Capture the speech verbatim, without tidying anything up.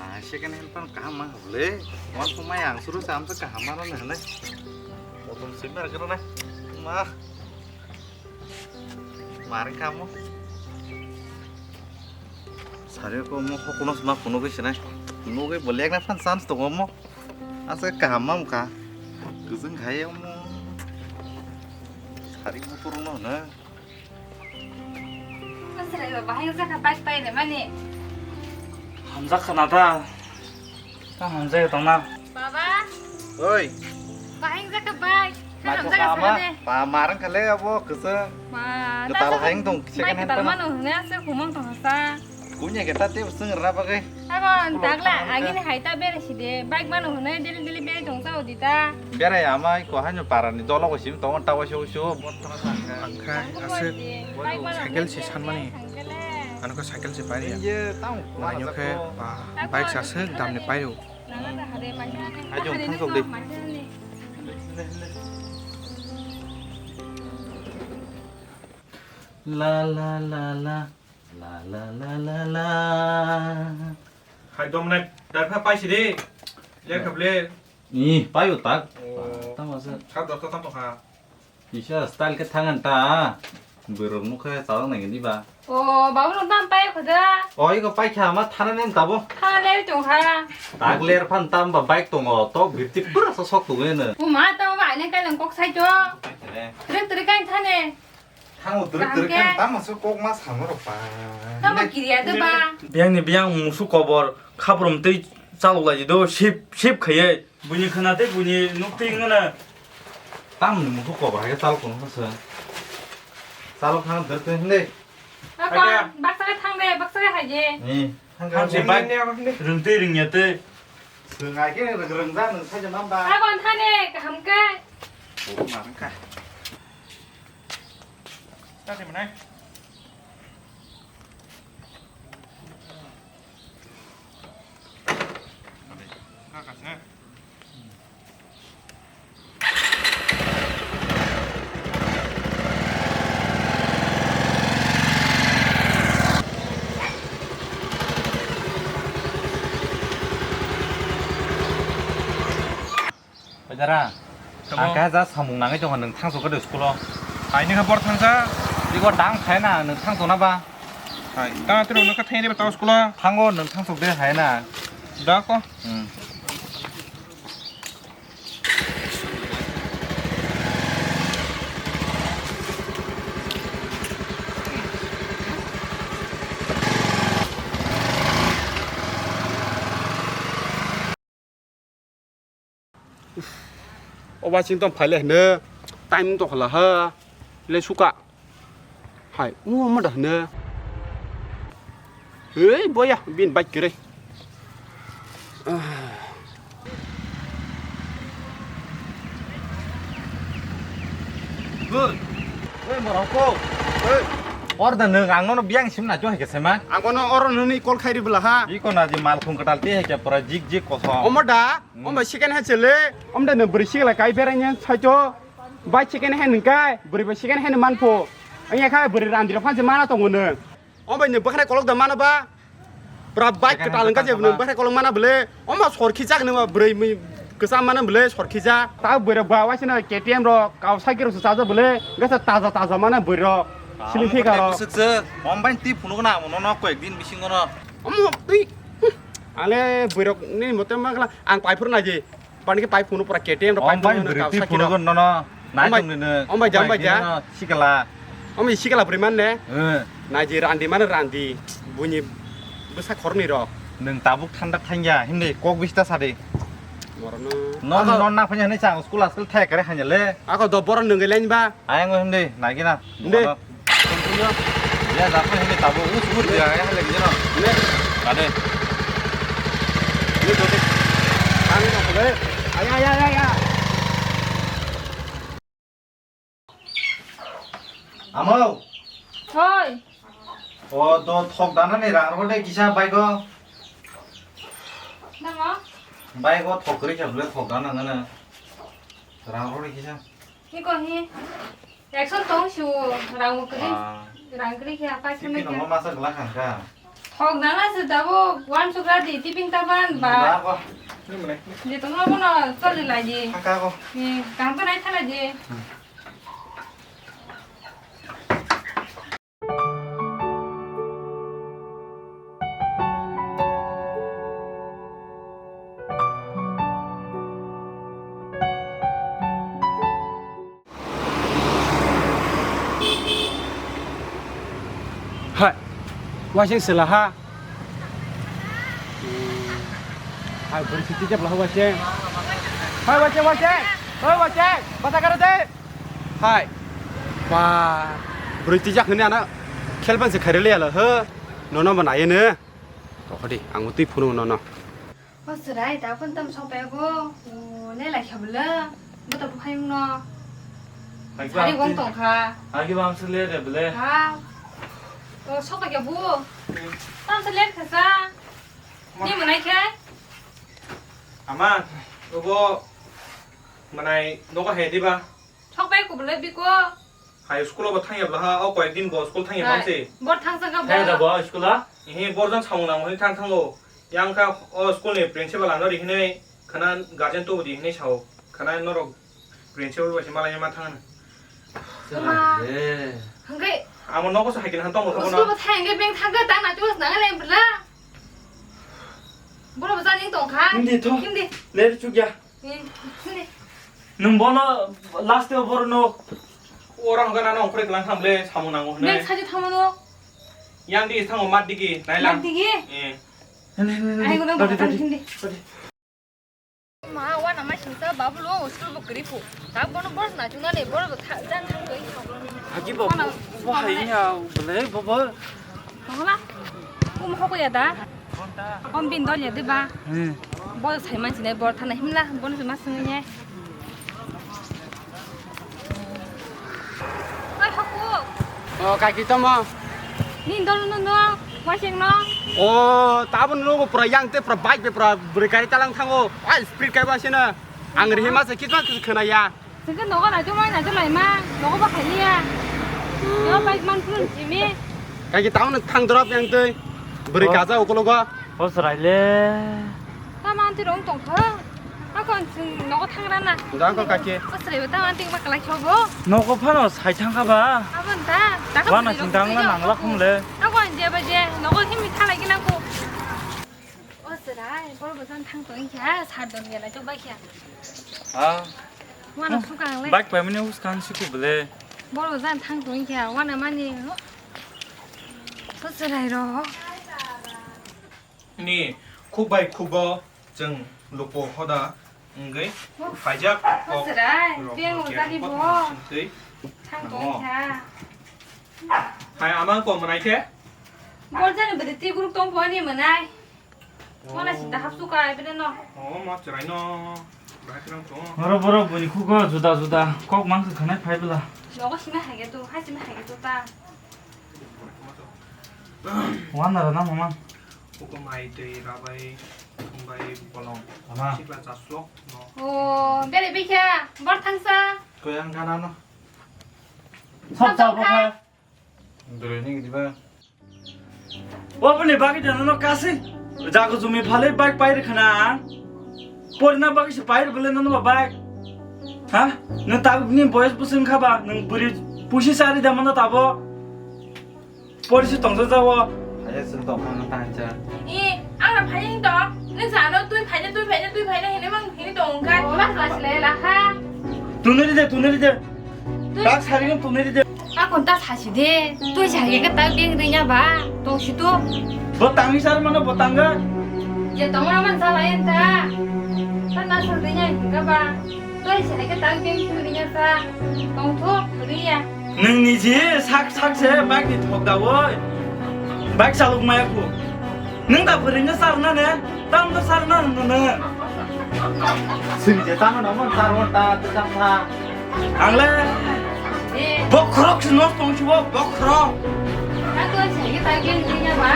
Ah, second hand pan kaham mang le. Wan ko mai ang suru sam sa kaham mang na le. Otom sim mer kero na. Ma. Mar kamo. Sari ko mo ko kuno sma kuno ke sinai. Kuno ke bolek na fan chance to mo. Asa kaham mang ka. Kuzung khai mo. Sari mo purung no na. Masrai ba bahai jaka bike pai le mani. Hamjak khana ta. Ta hamjak tong na. Baba. Oi. Bahai jaka bike. Ka Nacho hamjak ka ama. Sana ne. Pa marang kale abo kese. Ma. Ketal haing tong second hand ketal pa. Mano hune ase kumang tong hasa. Kunya kita te seng raba kai. Agon dagla agini hai ta bere side bike mano hune dili dili bere tong sao dita. Bere ama ko hanyo parani dolo ko sim tong ta wa shu shu. Angkha aswk cycle se sanmani. Ano khe cycle se pairi ya. Mane nyo khe bike se aswk damni pairo. Ajo thang sok de. La la la la la la la la la. Hai domnai darpha paisi de. Lekha ble. Ni payo tak. Tamo se. Kha dosta tam to kha. Kisa style khe thangan ta. Borok nukha chalok nai gini ba. O, babu no tam pai khoda. O, iko pai kha ma thana nem tabo. Thana le tong kha. Tak ler phan tam ba bike tongo. Tok birti pura so sok tu ne. U ma tamo ba ne kai lang kok sai to. Pai kha ne. Trek trek kai thane. Thango trek trek kan tamo se kok ma samo ro pa. Tamo kiriya de ba. Biyang ni biyang musu kobor khaprum tei chalok lai do sip sip khaiye. Buini khwna tei buini nuk twi wngna. Tamni mukhuk kobor hai khe chalok tong kha se. Chalok thang der twi hwnwi. Akon, baksa khe thang de, baksa khe hai de. Ni, thang khe Hamsi hai bike de. Rwng twi rwngya twi. Swng hai khe rwng rwng ja nwng sai ja namba. Akon thane, kaham khe. Kok ma rwng kha. Ta de mwnai. Pajara, tamo. Ang khe ja samung nangwi tongkha, nwng thangso khe de school-o. Haini khe bor thangsa. Iko dang khaina, nwng thangso na ba? Hai, ta tiro nwng khe thaini ba tao school-o. Thango, nwng thangso de haina. Da ko. Hmm. O ba chwng tong phai le hwno, time tong khala ha, le suka. Hai, u ma da hwno. Hei, boya, bin bike kere. Ah. Oi, oi, morok ko. Oi. Or da nwng ang nono biyang sim na jo hai khe sema. Ang kono oro nini call khai ri bwla ha. Iko na je mal khung kwtal te hai khe pura jik jik kosom. Omo da, hmm. Omo second hand chele. Omo da nwng bwrwi sikla kai berai nya sai cho. Bai second hand nwng kai, bwrwi bai second hand man pho. Ang ya kha bwrwi randi rok phan se mana tongo nwng. Omo bai nwng bwkhwnai kolok da mano ba? Pura bike kwtal wngkha je nwng bwkhwnai kolok mana bwle? Omo sorkhi jak nwng bwrwi mui kwcham mano bwle sorkhi jak. Ta bwrwi ba waisano K T M rok, Kawasaki rok se chajak bwle? Gasa taja taja mano bwrwi rok. Sini thika rok. Omo bai twi phunuk na amo no koi ek din bisingo no. Omo twi. Ale bwrwi rok ni mote ma kala ang pai phuru naji. Bani khe pai phunuk pura K T M rok pai phunuk Kawasaki rok. Nono. Nai tong nini. Om bai jam bai ja. Sikala. Om sikala bwrwi man ne. Naji randi mano randi. Buini bwsa khorni rok. Nwng tabuk thanda thangya himni kok bista sadi. Morono. Non non na phanya hwnwi chang school askul thai kare hanya le. Ako do boro nwng lain ba. Ayang himni nagina. Himni. Ya, dapat ini tabu, us, us, ya, ya, lagi, ya. Ini. Ada. Ini, ini. Kami nak boleh. Ayo, ayo, ayo, ayo. Amo. Hoi. O, to thok dana ni rang rode kisa bike o. Namo? Bike o thok kri khe bole thok dana ngana. Rang rode kisa. Iko hi. Action tong su rang mo kri. Ah. Rang kri khe apa sini khe. Masa gelak kan ka. Thok nana se tabuk, uansukra di, tiffin taban ba. Ba ko. Ni mane. Di tongma bono choli lai di. Thaka ko. Ni, kaham to nai thala di. Hai, wasing sela ha. Hai, beri siti jab lah wasing. Hai, wasing, wasing. Hai, wasing. Bata kara de. Hai. Ba, beri tijak hini ana. Khelban se khairele ala he. Nono ba naye ne. Tokhodi, ang twi phunu nono. O chwrai, da phone tam sokpego. O, le lai kha bwle. Bo to bukhai wngno. Hai sari ba, wng tong kha. Hai ba, ang se le de bwle. Ha. O, sokpege bu. Hmm. Tam se le kha sa. Ma. Ni mwnai khe? Ama, obo mwnai nogo he diba? Sokpai kubulai biko. Hai school o bo thangya bwla ha, o koyek din bo school thangya hai, bangsi. Bor thangsa ka bo. Thangya da bo school a? Ehe, bor jang samung nang hwnwi thang thango. Yang kha o school ni principal ano ri hwnwi khana guardian tubu di hwnwi sao. Khana norok principal bai se malai ma thang. Tuma. Hwnkhe amo nogo se hai khe han tong mo school bo thang hwnkhe beng thang khe tang na tu nang le bwla. Boro bo jani tong kha. Hindi tho. Hindi. Le chukya. Nwng bono last o borno. Ora hwnka nang khorek lang tham le samung nango hwnwi. Bek saji thamano. Yang digi thango mat digi nailang. Mat digi? Eh. Ai guna dadi, dadi, dadi. Ma wana ma singsa babu lo school bo kri phu. Ta bono bor na chuna le bor bo tha jan thang koi. Agi bo bo hai ya bole bo bo. Mama. Um hoko ya da. Om bin dol ya de ba. Hmm. Bol sai man sinai bor thana himla bon se ma sung ne. Oi hoko. O kaki tamo. Ni dol no no waseng no. O tabon no pura yang te pura bike be pura beri kari talang thango. Ai speed kai ba sina. Ang rihima se kitma khna ya. Sengke nogo naichomai naichomai ma, nogo ba khailiya. Yo bike man phulun simi. Kaiki taun thang drop yang tei. Beri kaja okologo. O sraile. Ta man ti rong tong kha. Akon sing nogo thang rana. Jang ko kaki. O srai ta man ti ma kalai chogo. Nogo phano sai thang kha ba. Abon ta. Wana sing dang la nang la khum le. Akon je ba je nogo himi thalai gina ko. O srai, bor bo jan thang tong kha, sar don gela chok bai kha. Ah. Wana sukang le. Bike paimani uskang siku bele. Boro jan thang tong kha, wana mani. Ko chwrai ro. Ni khuk bai khubo chwng lupo hoda wngwi phaijak. Ko chwrai, teng ujani bo. Thang tong kha. Hai ama ko mwnai khe? Bor jani bede tiburuk tong bo ni mwnai. Wala sinta hapsu ka ebene no. Oh, ma chwrai no. Bahai khwnang to. Oro borok buini khugo juda juda kok mang khe khwnai phai bwla. Nogo simi hai khe to, hai simi hai khe to ta. Wana rana mama. Khugo mai tei rabai, thumbai bolong. Ama. Sikla chaslok no. Oh, bere bikha, bor thangsa. Koyang gana no. Sab sab sab sab kha. Dole ni gidi ba. Waboni bagwi da nono kasi jago jumi phalwi bike pai rwkhana ang. Porina bagwi se pai rwbwle nono ba bike. Ha? Nwng tabukni boyes bwswng kha ba, nwng bwrwi puisi chari da mano tabo. Porisi tongsa jao. Haya se tongkha no tancha. I, ang na phai tong. Nwng sa ano twi phaina, twi phaina, twi phaina hinwi mang hinwi tong kha. Ola class le la kha. Tunuri de, tunuri de. Twi- Tak sari no tunuri de. Akon ta sasi de, twi sari ke ta beng de nya ba, tong si tu. Bo tangwi sar mano bo tangga. Je tong ma man sa lai ta. Ta na sar de nya ka ba. Twi sari ke ta beng tu de nya sa. Tong thu de nya. Nung ni je sak sak se bike ni thok da woi. Bike saluk maya ku. Nung da bwrwi no sar na ne? Tam no sar na no ne? Sing je tamo no mon sar won ta ta ta. Ang le bokhorok se nosto wngsi bo, bokhorok. Ang to se ge ta gen ni ya ba.